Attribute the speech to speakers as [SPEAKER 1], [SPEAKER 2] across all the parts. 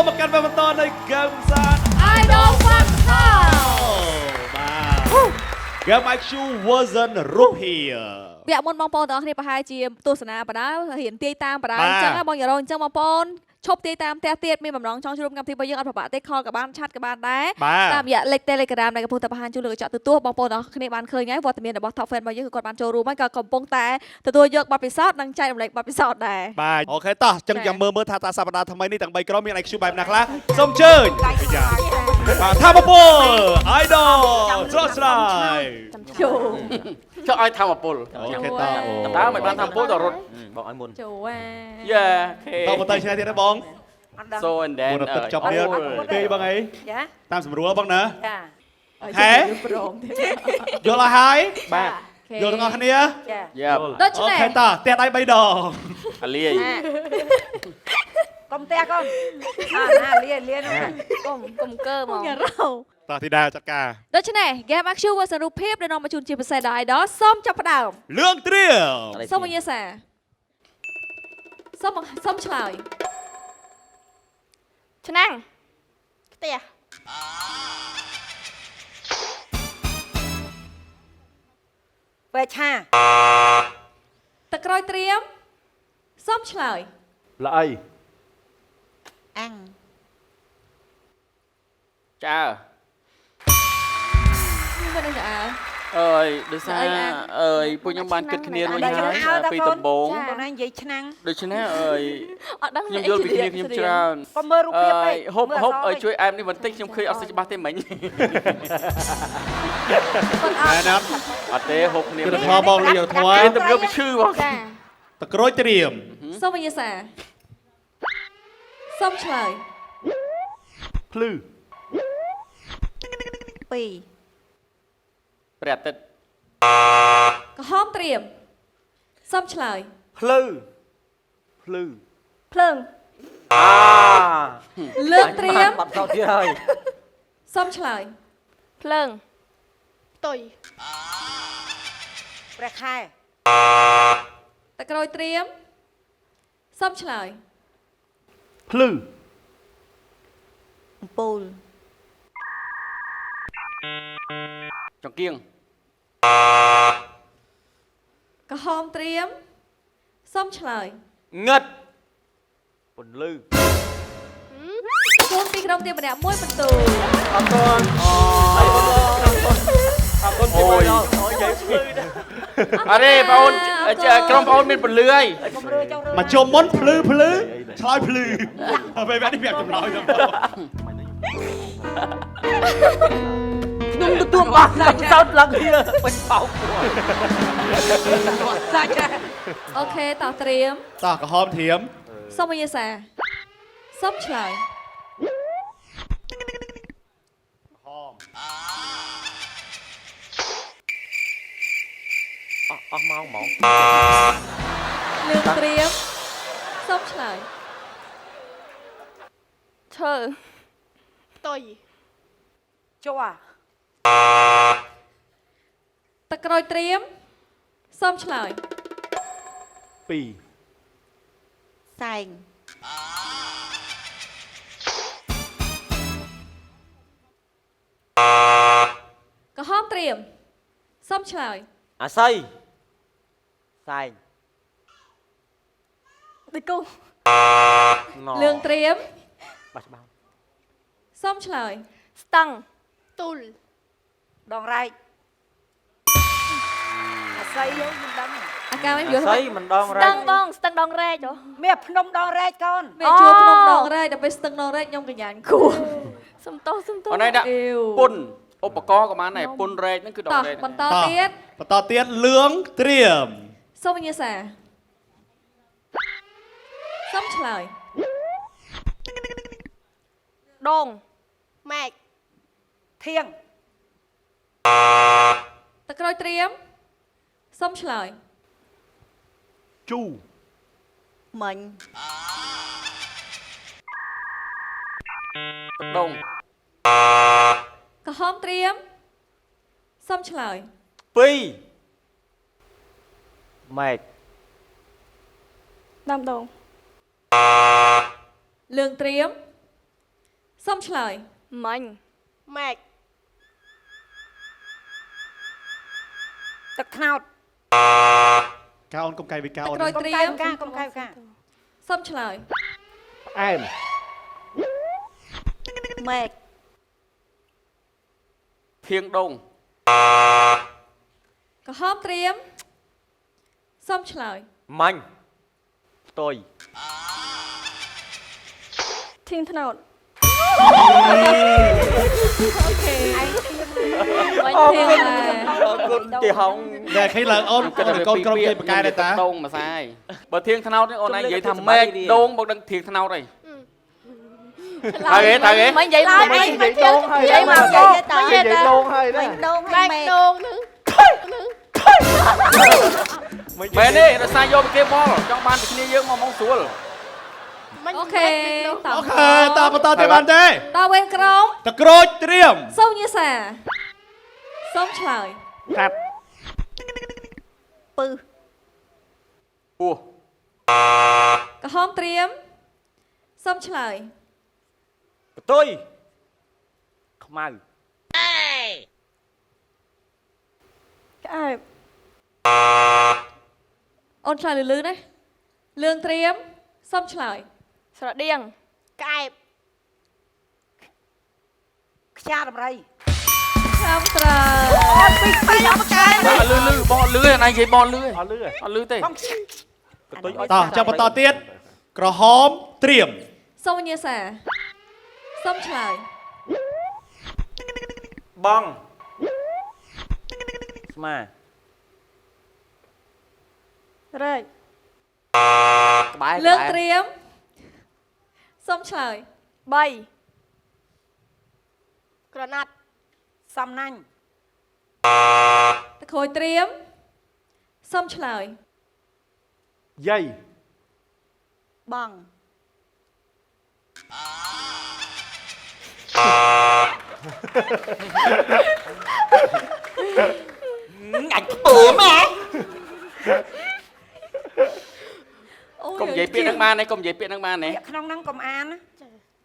[SPEAKER 1] មកកាន់វគ្គបន្តនៃ Game សា
[SPEAKER 2] Idol Fun House
[SPEAKER 1] បាទ Game IQ version រូបភា
[SPEAKER 2] វគ្គមុនបងប្អូនទាំងអស់គ្នាប្រហែលជាទស្សនាបដារៀនទាយតាមបដាអញ្ចឹងបងយ៉ារ៉ូអញ្ចឹងបងប្អូនឈប់ទាយតាមផ្ទះទៀតមានបំណងចង់ចូលរួមកម្មវិធីរបស់យើងអត់ពិបាកទេ call ក៏បាន chat ក៏បានដែរ
[SPEAKER 1] បាទ
[SPEAKER 2] តាមរយៈលេខ Telegram ដែលកំពុងតែបង្ហាញជូនលើកញ្ចក់ទូទស្សន៍បងប្អូនទាំងអស់គ្នាបានឃើញហើយវត្តមានរបស់ Top Fan របស់យើងគឺគាត់បានចូលរួមហើយក៏កំពុងតែទទួលយកបទពិសោធន៍និងចែករំលែកបទពិសោធន៍ដែរ
[SPEAKER 1] បាទ OK តោះអញ្ចឹងចាំមើលមើលថាតើសប្តាហ៍ថ្មីនេះទាំង3ក្រុមមាន IQ បែបណាខ្លះសូមអញ្ជើញបាទធម្មពល Idol ស្រស់ស្រាយ
[SPEAKER 2] ចូល
[SPEAKER 3] ចុះឲ្យធម្មពល
[SPEAKER 1] OK តោះ
[SPEAKER 3] តើមិនបានធម្មពលដល់រត់
[SPEAKER 4] បងឲ្យមុន
[SPEAKER 2] ចូលអា
[SPEAKER 3] យ៉ាខេ
[SPEAKER 1] តបន្តឆ្នេះទៀតណាបង
[SPEAKER 5] អត់ដឹង
[SPEAKER 3] So and then
[SPEAKER 1] មុនទឹកចប់នេះទេបងអី
[SPEAKER 5] ចា
[SPEAKER 1] តាមស្រួលបងណា
[SPEAKER 5] ចា
[SPEAKER 1] ហេ
[SPEAKER 2] ព្រមទៀត
[SPEAKER 1] យល់អស់ហើយ
[SPEAKER 3] បាទ
[SPEAKER 1] យល់ទាំងអស់គ្នា
[SPEAKER 5] ចា
[SPEAKER 3] យ៉ា
[SPEAKER 2] ដូច្នេះ
[SPEAKER 1] អូខេតោះផ្ទះដៃ3ដង
[SPEAKER 3] អាលាយ
[SPEAKER 5] កុំផ្ទះកូនអាណាលាលានោះ
[SPEAKER 6] កុំកុំកើហ្មង
[SPEAKER 2] យ៉ារ៉ូ
[SPEAKER 1] តោះធីតាចាត់ការ
[SPEAKER 2] ដូច្នេះ Game IQ version រូបភាពដែលនាំមកជូនជាពិសេសដល់ Idol សូមចាប់ផ្ដើម
[SPEAKER 1] លឿងត្រៀម
[SPEAKER 2] សូមវិញ្ញាសាសូមសូមឆ្លើយ
[SPEAKER 6] ឆ្នាំងផ្ទះ
[SPEAKER 5] វេឆា
[SPEAKER 2] ទឹកក្រោយត្រៀមសូមឆ្លើយ
[SPEAKER 4] ល្អី
[SPEAKER 5] អាំង
[SPEAKER 3] ចា
[SPEAKER 2] មានមិនដឹងអើ
[SPEAKER 3] អើយដោយសារ
[SPEAKER 2] អីអា
[SPEAKER 3] អើយពួកខ្ញុំបានគិតគ្នារួចហើយពីដំបូង
[SPEAKER 5] បងឯងនិយាយឆ្នាំង
[SPEAKER 3] ដូច្នេះអើយ
[SPEAKER 6] អត់ដឹង
[SPEAKER 3] ខ្ញុំយល់ពីគ្នាខ្ញុំច្រើន
[SPEAKER 5] កុំមើលរូបភាពពេក
[SPEAKER 3] អើយហូបហូបឲ្យជួយអែមនេះបន្តិចខ្ញុំឃើញអត់សូវច្បាស់ទេមិញ
[SPEAKER 1] ណែណាត់
[SPEAKER 3] អត់ទេហូបគ្នា
[SPEAKER 1] គឺធម៌បងលីធម៌
[SPEAKER 3] គេទៅយកពីឈឺបង
[SPEAKER 6] ចា
[SPEAKER 1] តក្រូចត្រៀម
[SPEAKER 2] សូមវិញ្ញាសាសូមឆ្លើយ
[SPEAKER 4] ភ្លឺ
[SPEAKER 5] ពីរ
[SPEAKER 3] ព្រះអាទិត្យ
[SPEAKER 2] ក្រហមត្រៀមសូមឆ្លើយ
[SPEAKER 4] ភ្លឺភ្លឺ
[SPEAKER 6] ភ្លើង
[SPEAKER 4] អា
[SPEAKER 2] លើកត្រៀម
[SPEAKER 4] បាត់សោតទៀតហើយ
[SPEAKER 2] សូមឆ្លើយ
[SPEAKER 6] ភ្លើងផ្ទុយ
[SPEAKER 5] ព្រះខែ
[SPEAKER 2] តក្រូចត្រៀមសូមឆ្លើយ
[SPEAKER 4] ភ្លឺ
[SPEAKER 5] អំពូល
[SPEAKER 3] ចង្គៀង
[SPEAKER 2] ក្រហមត្រៀមសូមឆ្លើយ
[SPEAKER 4] ងឹតពន្លឺ
[SPEAKER 2] ជូនពីក្រុមទៀតម្នាក់មួយបន្ទូ
[SPEAKER 4] អរគុណអរគុណអូយអូយយាយភ្លឺ
[SPEAKER 3] អរេបងអូនក្រុមបងអូនមានពលឺហើយក
[SPEAKER 5] ុំរើចុះរើ
[SPEAKER 1] មកជុំមុនភ្លឺភ្លឺឆ្លើយភ្លឺពេលនេះប្រាប់ចម្លើយទៅ
[SPEAKER 4] ខ្ញុំទទួលបានឡើងសោតឡើងហៀបាញ់បោក
[SPEAKER 5] សាច់
[SPEAKER 2] អូខេតោះត្រៀម
[SPEAKER 1] តោះក្រហមត្រៀម
[SPEAKER 2] សូមវិញ្ញាសាសូមឆ្លើយ
[SPEAKER 4] អស់ម៉ោងហ្មង
[SPEAKER 2] លើកត្រៀមសូមឆ្លើយ
[SPEAKER 6] ឈើផ្ទុយ
[SPEAKER 5] ជ័រ
[SPEAKER 2] តក្រូចត្រៀមសូមឆ្លើយ
[SPEAKER 4] ពីរ
[SPEAKER 5] សែង
[SPEAKER 2] ក្រហមត្រៀមសូមឆ្លើយ
[SPEAKER 4] អាស័យសែង
[SPEAKER 6] ដូចគូ
[SPEAKER 2] លឿងត្រៀម
[SPEAKER 4] បាច់ច្បាស់
[SPEAKER 2] សូមឆ្លើយ
[SPEAKER 6] ស្តឹងទូល
[SPEAKER 5] ដងរែកអាស័យយើងមិនដឹង
[SPEAKER 2] អាការមិនយល់
[SPEAKER 4] អាស័យមិនដង
[SPEAKER 6] ស្
[SPEAKER 4] រែក
[SPEAKER 6] តឹងបងស្តឹងដងរែកហ៎
[SPEAKER 5] មានភ្នំដងរែកកូន
[SPEAKER 2] មានជួភ្នំដងរែកដល់ពេលស្ទឹងដងរែកខ្ញុំកញ្ញាញគួរ
[SPEAKER 6] សុំទោសសុំទោស
[SPEAKER 3] អូនឯងដាក់
[SPEAKER 2] អេវ
[SPEAKER 3] ពុនឧបករណ៍ក៏បានដែរពុនរែកហ្នឹងគឺដ
[SPEAKER 2] តោះ
[SPEAKER 3] ងរែក
[SPEAKER 2] បន្តទៀត
[SPEAKER 1] បន្តទៀតលឿងត្រៀម
[SPEAKER 2] សូមវិញ្ញាសាសូមឆ្លើយ
[SPEAKER 6] ដងម៉ែក
[SPEAKER 5] ធៀង
[SPEAKER 2] តក្រូចត្រៀមសូមឆ្លើយ
[SPEAKER 4] ជូ
[SPEAKER 5] មិញ
[SPEAKER 3] ទឹកដង
[SPEAKER 2] ក្រហមត្រៀមសូមឆ្លើយ
[SPEAKER 4] ពីរម៉ែក
[SPEAKER 6] ដើមដង
[SPEAKER 2] លឿងត្រៀម សូមឆ្លើយ
[SPEAKER 6] មិញ
[SPEAKER 7] ម៉ែក
[SPEAKER 5] ទឹកត្នោត
[SPEAKER 1] កាអូនកុំកែវិកាអូន
[SPEAKER 2] ទឹកក្រូច
[SPEAKER 5] កុំ
[SPEAKER 2] ត្រៀម
[SPEAKER 5] កែកាកុំកែកា
[SPEAKER 2] សូមឆ្លើយ
[SPEAKER 8] ផ្អែម
[SPEAKER 7] ម៉ែក
[SPEAKER 3] ធៀងដង
[SPEAKER 2] ក្រហមត្រៀមសូមឆ្លើយ
[SPEAKER 4] ម៉ាញ់ផ្ទុយ
[SPEAKER 6] ធៀងថ្នោត
[SPEAKER 2] អូខេ
[SPEAKER 6] មិញ
[SPEAKER 4] អរ
[SPEAKER 2] ធៀង
[SPEAKER 4] គុណ
[SPEAKER 2] ដែរ
[SPEAKER 4] អរគុណទីហោង
[SPEAKER 1] តែឃើញឡើងអូនអូនកូនក្រុមគេបកែដែរតា
[SPEAKER 3] ដងមួយសាយបើធៀងថ្នោតនេះអូនឯងនិយាយថាម៉ែកដងមកដឹងធៀងថ្នោតអីហើយទេហើយទេ
[SPEAKER 6] មិញនិយាយមក
[SPEAKER 8] មិញនិយាយដងហើយ
[SPEAKER 6] និយាយមក
[SPEAKER 8] និយាយដងហើយណា
[SPEAKER 7] ដងម៉ែកដងនឹងនឹង
[SPEAKER 3] មែនទេរសារយកពីគេមកចង់បានពីគ្នាយើងមកមកស្រួល
[SPEAKER 7] មិញ
[SPEAKER 2] អូខេត
[SPEAKER 1] អូខេតបន្តទៀតបានទេ
[SPEAKER 2] តវេនក្រុម
[SPEAKER 1] តក្រូចត្រៀម
[SPEAKER 2] សូមញាសាសូមឆ្លើយ
[SPEAKER 8] កាត់
[SPEAKER 7] ពឹស
[SPEAKER 3] ពោះ
[SPEAKER 2] ក្រហមត្រៀមសូមឆ្លើយ
[SPEAKER 4] ផ្ទុយខ្មៅ
[SPEAKER 6] ក្អែប
[SPEAKER 2] អូនឆ្លើយលឺៗណាលឿងត្រៀមសូមឆ្លើយ
[SPEAKER 6] ស្រដៀង
[SPEAKER 7] ក្អែប
[SPEAKER 5] ខ្យាដំរី
[SPEAKER 2] ខាំត្រូវ
[SPEAKER 5] ពីពីអបកែ
[SPEAKER 3] អត់លឺលឺបងអត់លឺទេណៃនិយាយបងអត់លឺទេ
[SPEAKER 8] អត់លឺទេ
[SPEAKER 3] អត់លឺទេ
[SPEAKER 5] បង
[SPEAKER 4] ផ្ទុយអុយ
[SPEAKER 1] តោះចាំបន្តទៀតក្រហមត្រៀម
[SPEAKER 2] សូមញាសាសូមឆ្លើយ
[SPEAKER 4] បងស្មា
[SPEAKER 6] រែក
[SPEAKER 4] ក្បែរ
[SPEAKER 2] លឿងត្រៀមសូមឆ្លើយ
[SPEAKER 6] 3
[SPEAKER 7] ក្រណាត់
[SPEAKER 5] សំណាញ់
[SPEAKER 2] តក្រូចត្រៀមសូមឆ្លើយ
[SPEAKER 8] យាយ
[SPEAKER 7] បង
[SPEAKER 4] អញខ្ពើមហ៎
[SPEAKER 2] អូ
[SPEAKER 3] កុំនិយាយពាក្យហ្នឹងបានទេកុំនិយាយពាក្យហ្នឹងបានទេ
[SPEAKER 5] ពាក្យក្នុងហ្នឹងកុំអានណា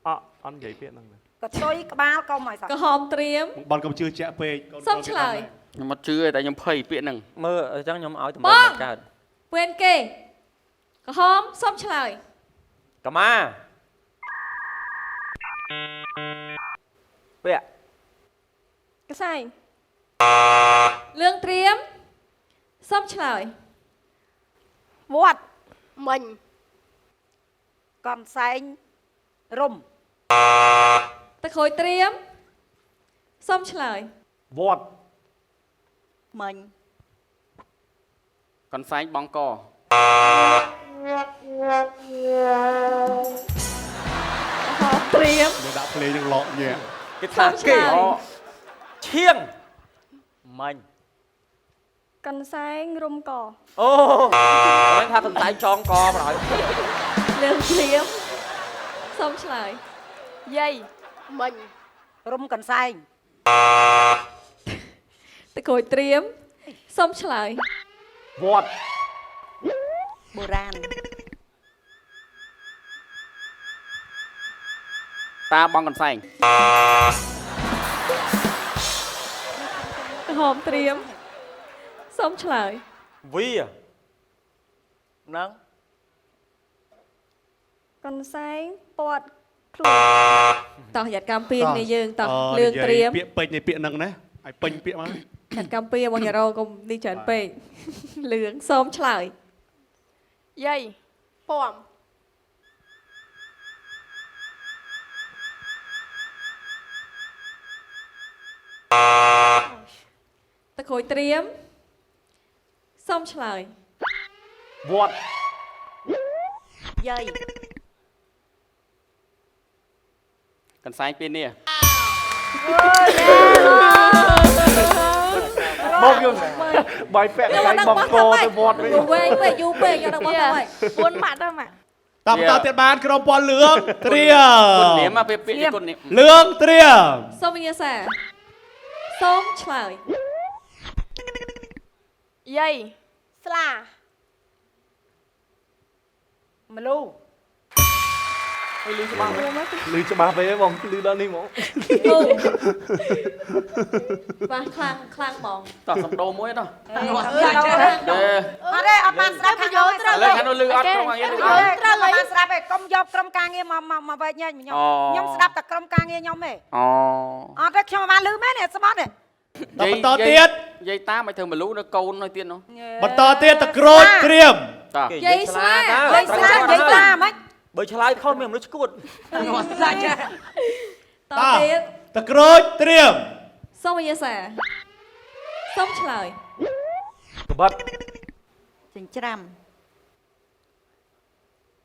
[SPEAKER 8] អត់អត់និយាយពាក្យហ្នឹងទេ
[SPEAKER 5] កតុយក្បាលកុំឲ្យសោះ
[SPEAKER 2] ក្រហមត្រៀម
[SPEAKER 1] បងកុំជឿជាក់ពេកកូន
[SPEAKER 2] សូមឆ្លើយ
[SPEAKER 3] ខ្ញុំអត់ជឿទេតែខ្ញុំភ័យពាក្យហ្នឹង
[SPEAKER 4] មើលអញ្ចឹងខ្ញុំឲ្យតម្
[SPEAKER 2] ប
[SPEAKER 4] រូវ
[SPEAKER 2] ង
[SPEAKER 4] កើត
[SPEAKER 2] វេនគេក្រហមសូមឆ្លើយ
[SPEAKER 4] កម្មាពាក់
[SPEAKER 6] កសែង
[SPEAKER 2] លឿងត្រៀមសូមឆ្លើយ
[SPEAKER 6] វត្ត
[SPEAKER 7] មិញ
[SPEAKER 5] កនសែងរុំ
[SPEAKER 2] តក្រូចត្រៀមសូមឆ្លើយ
[SPEAKER 8] វត្ត
[SPEAKER 7] មិញ
[SPEAKER 3] កន្សែងបងក
[SPEAKER 2] ក្រហមត្រៀម
[SPEAKER 1] យើងដាក់ភ្លេងយើងលក់ញាក់
[SPEAKER 4] គេថាគេ
[SPEAKER 2] សូមឆ្លើយ
[SPEAKER 4] ឈៀងមាញ់
[SPEAKER 6] កន្សែងរុំក
[SPEAKER 4] អូហ្នឹងថាកន្សែងចងកបណ្ដោយ
[SPEAKER 2] លឿងត្រៀមសូមឆ្លើយ
[SPEAKER 6] យាយ
[SPEAKER 7] មិញ
[SPEAKER 5] រុំកន្សែង
[SPEAKER 2] តក្រូចត្រៀមសូមឆ្លើយ
[SPEAKER 8] វត្ត
[SPEAKER 7] បុរាណ
[SPEAKER 3] តាបងកន្សែង
[SPEAKER 2] ក្រហមត្រៀមសូមឆ្លើយ
[SPEAKER 4] វាហ្នឹង
[SPEAKER 6] កន្សែងពាត់ខ្លួន
[SPEAKER 2] តោះយ៉ាត់កម្មពៀគ្នាយើងតោះ
[SPEAKER 1] អូ
[SPEAKER 2] លឿងត្រៀម
[SPEAKER 1] និយាយពាក្យពេញនៃពាក្យហ្នឹងណាឲ្យពេញពាក្យមក
[SPEAKER 2] យ៉ាត់កម្មពៀបងយ៉ារ៉ូកុំនេះច្រើនពេកលឿងសូមឆ្លើយ
[SPEAKER 6] យាយ
[SPEAKER 7] ពំ
[SPEAKER 2] តក្រូចត្រៀមសូមឆ្លើយ
[SPEAKER 8] វត្ត
[SPEAKER 7] យាយ
[SPEAKER 3] កន្សែងពេលនេះ
[SPEAKER 8] មកយកបាយពាក់កន្សែងបងកទៅវត្តវិញ
[SPEAKER 2] វែងពេកយូរពេកយកដល់បោះទៅហើយ
[SPEAKER 6] 4ម៉ាក់ទៅម៉ាក់
[SPEAKER 1] តបន្តទៀតបានក្រុមពណ៌លឿងត្រៀ
[SPEAKER 3] គុណ
[SPEAKER 1] ម
[SPEAKER 3] នាមពេលពាក្យគុណនាម
[SPEAKER 1] លឿងត្រៀម
[SPEAKER 2] សូមវិញ្ញាសាសូមឆ្លើយ
[SPEAKER 6] យាយ
[SPEAKER 7] ស្លា
[SPEAKER 5] មលូ
[SPEAKER 3] អើយលឺច្បាស់មែន
[SPEAKER 8] លឺច្បាស់ពេកបងលឺដល់នេះហ្មង
[SPEAKER 2] អូបាទខ្លាំងខ្លាំងហ្មង
[SPEAKER 3] តោះសំដូរមួយតោះ
[SPEAKER 5] អត់ទេអត់បានស្ដាប់ខាងនោះ
[SPEAKER 3] ឥឡូវខាងនោះលឺអត់ក្រុមអីលឺអត់
[SPEAKER 5] ត្រូវបានស្ដាប់ឯងកុំយកក្រុមការងារមកមកមកវែកញែកខ្ញុំខ្ញុំស្ដាប់តែក្រុមការងារខ្ញុំឯង
[SPEAKER 3] អូ
[SPEAKER 5] អត់ទេខ្ញុំមិនបានលឺមែនទេស្បត់ទេ
[SPEAKER 1] តបន្តទៀត
[SPEAKER 3] និយាយតាមឲ្យធ្វើមលូនៅកូននៅទៀតនោះ
[SPEAKER 1] បន្តទៀតតក្រូចត្រៀម
[SPEAKER 3] តោះ
[SPEAKER 2] យាយស្លា
[SPEAKER 5] យាយស្លាយាយស្លាហ្មង
[SPEAKER 4] បើឆ្លើយខុសមានមនុស្សឈួត
[SPEAKER 2] តទៀត
[SPEAKER 1] តក្រូចត្រៀម
[SPEAKER 2] សូមវិយាសាសូមឆ្លើយ
[SPEAKER 8] ក្បិត
[SPEAKER 5] ចិញ្ច្រាំ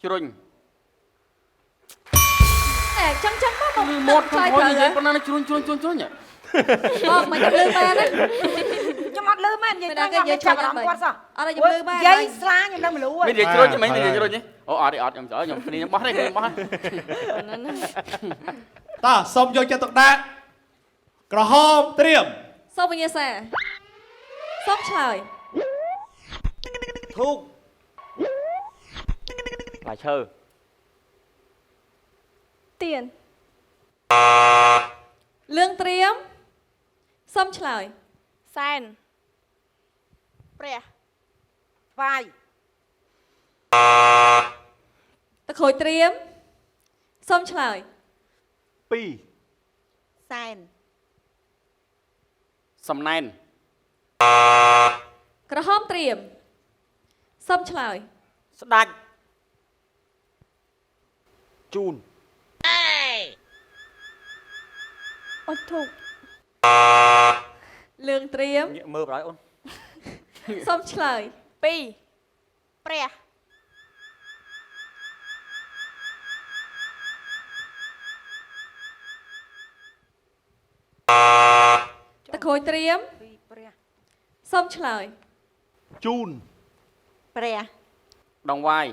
[SPEAKER 3] ជ្រុញ
[SPEAKER 2] អេចឹងចឹងមក
[SPEAKER 3] លឺមាត់
[SPEAKER 2] ឆ្លើយ
[SPEAKER 3] ខ្ញុំ
[SPEAKER 2] ត្រូវ
[SPEAKER 3] និយាយប៉ុណ្ណាជ្រុញជ្រុញជ្រុញជ្រុញ
[SPEAKER 2] បងមិនលឺមែនណា
[SPEAKER 5] ខ្ញុំអត់លឺមែននិយាយទៅខ្ញុំចាប់អារម្មណ៍គាត់សោះ
[SPEAKER 2] អត់ខ្ញុំលឺមែន
[SPEAKER 5] យាយស្លាខ្ញុំនឹងមលូ
[SPEAKER 3] មាននិយាយជ្រុញមិននិយាយជ្រុញទេអូអត់ទេអត់ខ្ញុំខ្ញុំគ្នាខ្ញុំបោះទេខ្ញុំបោះ
[SPEAKER 1] តោះសូមយកចិត្តទុកដាក់ក្រហមត្រៀម
[SPEAKER 2] សូមវិញ្ញាសាសូមឆ្លើយ
[SPEAKER 4] ធូកផ្លែឈើ
[SPEAKER 6] ទៀន
[SPEAKER 2] លឿងត្រៀមសូមឆ្លើយ
[SPEAKER 6] សែន
[SPEAKER 7] ព្រះ
[SPEAKER 5] ស្វាយ
[SPEAKER 2] តក្រូចត្រៀមសូមឆ្លើយ
[SPEAKER 8] 2
[SPEAKER 5] សែន
[SPEAKER 3] សំណែន
[SPEAKER 2] ក្រហមត្រៀមសូមឆ្លើយ
[SPEAKER 4] ស្ដាច់ជូន
[SPEAKER 6] អុជធូប
[SPEAKER 2] លឿងត្រៀម
[SPEAKER 4] ងាកមើលបណ្ដោយអូន
[SPEAKER 2] សូមឆ្លើយ
[SPEAKER 6] 2
[SPEAKER 7] ព្រះ
[SPEAKER 2] តក្រូចត្រៀម
[SPEAKER 5] ពីព្រះ
[SPEAKER 2] សូមឆ្លើយ
[SPEAKER 8] ជូន
[SPEAKER 5] ព្រះ
[SPEAKER 3] ដងវាយ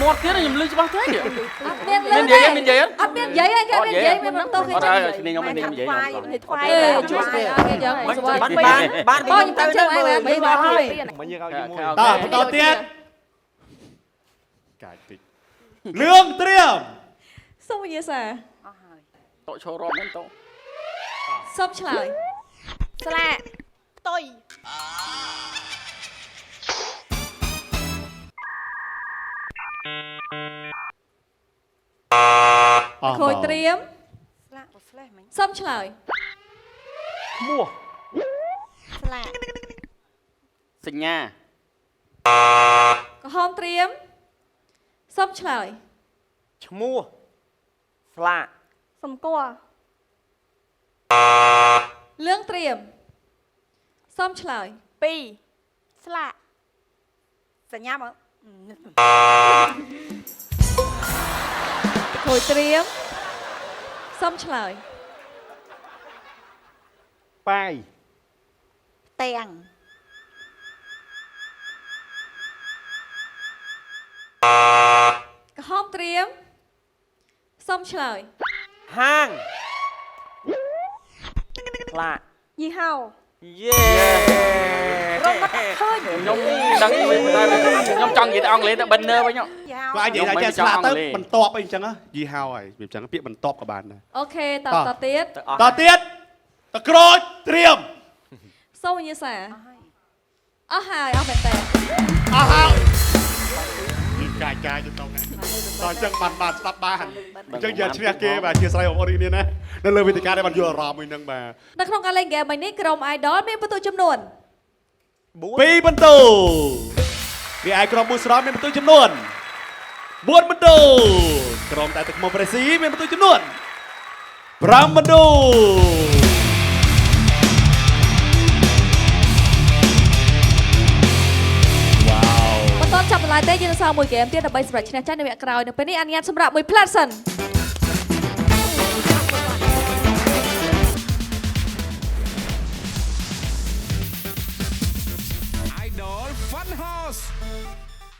[SPEAKER 3] មាត់ទៀតខ្ញុំលឺច្បាស់ទេ
[SPEAKER 2] អត់មានលឺ
[SPEAKER 3] មាននិយាយមាននិយាយ
[SPEAKER 2] អត់មាននិយាយទេគេមាននិយាយមានបន្តគេ
[SPEAKER 3] អត់
[SPEAKER 2] ចឹង
[SPEAKER 3] ហើយគ្នាខ្ញុំមាននិយាយ
[SPEAKER 6] នេះថ្វាយ
[SPEAKER 2] អេជួយស្អីអត់គេចឹងស្វាយ
[SPEAKER 4] បានបានបាន
[SPEAKER 2] បងខ្ញុំទៅជើងឯងបានបីបានហើយ
[SPEAKER 8] មិនយើងឲ្យគេមួយ
[SPEAKER 1] តោះបន្តទៀតកាចតិចលឿងត្រៀម
[SPEAKER 2] សូមវិញ្ញាសា
[SPEAKER 5] អស់ហើយ
[SPEAKER 3] តោឈររាប់មែនតោ
[SPEAKER 2] សូមឆ្លើយ
[SPEAKER 6] ស្លាក
[SPEAKER 7] ផ្ទុយ
[SPEAKER 1] អស់
[SPEAKER 2] ក្រូចត្រៀម
[SPEAKER 5] ស្លាកបើស្លេះមិញ
[SPEAKER 2] សូមឆ្លើយ
[SPEAKER 8] ឈ្មោះ
[SPEAKER 7] ស្លាក
[SPEAKER 3] សញ្ញា
[SPEAKER 2] ក្រហមត្រៀមសូមឆ្លើយ
[SPEAKER 4] ឈ្មោះស្លាក
[SPEAKER 6] សម្គាល់
[SPEAKER 2] លឿងត្រៀមសូមឆ្លើយ
[SPEAKER 6] 2
[SPEAKER 7] ស្លាក
[SPEAKER 5] សញ្ញាមក
[SPEAKER 2] ក្រូចត្រៀមសូមឆ្លើយ
[SPEAKER 8] ប៉ាយ
[SPEAKER 5] ផ្ទាំង
[SPEAKER 2] ក្រហមត្រៀមសូមឆ្លើយ
[SPEAKER 4] ហាងស្លាក
[SPEAKER 6] យីហោ
[SPEAKER 4] យេ
[SPEAKER 5] រំមកឃើញ
[SPEAKER 3] ខ្ញុំដឹងតែខ្ញុំចង់និយាយតែអង់គ្លេសតែ banner វិញ
[SPEAKER 5] យីហោ
[SPEAKER 1] គាត់អាចនិយាយថាចេះស្លាកទៅបន្ទាប់អីចឹងយីហោហើយវាចឹងពាក្យបន្ទាប់ក៏បានដែរ
[SPEAKER 2] អូខេតតទៀត
[SPEAKER 4] ទៅអស់
[SPEAKER 1] តទៀតតក្រូចត្រៀម
[SPEAKER 2] សូមវិញ្ញាសាអស់ហើយអស់មែនតើ
[SPEAKER 1] អស់ហើយយកាយកាយទៅតតចឹងបានបានស្ដាប់បានអញ្ចឹងយកឈ្នះគេបាទជាស្រ័យបងប្អូនគ្នាណានៅលើវេទិកាដែលបានយល់អារម្មណ៍មួយនឹងបាទ
[SPEAKER 2] នៅក្នុងការលេងហ្គេមនេះក្រុម Idol មានបន្ទុកចំនួន
[SPEAKER 1] 2បន្ទូរីឯក្រុមប៊ូស្រមមានបន្ទូចំនួន4បន្ទូក្រុមតែទឹកមុខប្រេស៊ីមានបន្ទូចំនួន5បន្ទូវ៉ាវ
[SPEAKER 2] បន្តចាប់បន្លាយទេយើងនឹងសល់មួយហ្គេមទៀតដើម្បីសម្រាប់ឈ្នះចាញ់នៅវគ្គក្រោយនៅពេលនេះអនុញ្ញាតសម្រាប់មួយផ្លែតសិន។